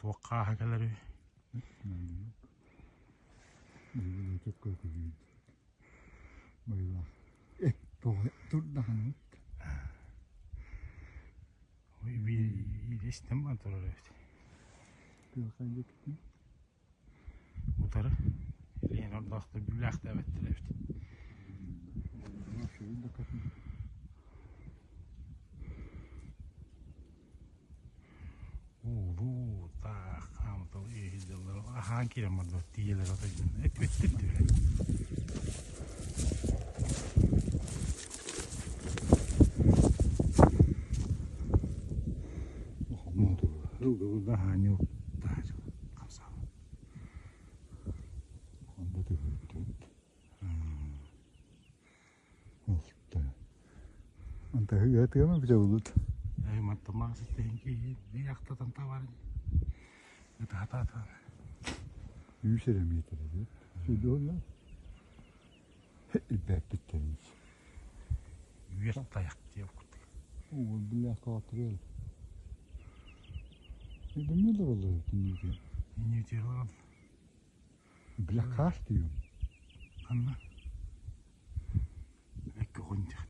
Туох хааһа кэлэр үһү? Истэн баран турар эбит. Утары илиэн ордоохтор билээхтээбэттэр эбит. Уулуу таах хаамытал иһиллэллэр аһаан киирэн барда тиийэлэр отойдун эппиттэр түһэ. Үүс эрэ миэтэрэ Сүдү Илбэппиттэрин Үөр тайах диэн курдук. Уол билээх каатырыал. Билмэ да боллар киниги. Инньүтүөр олорон. Билэ хаас диим. Ханна? Экки хонтих.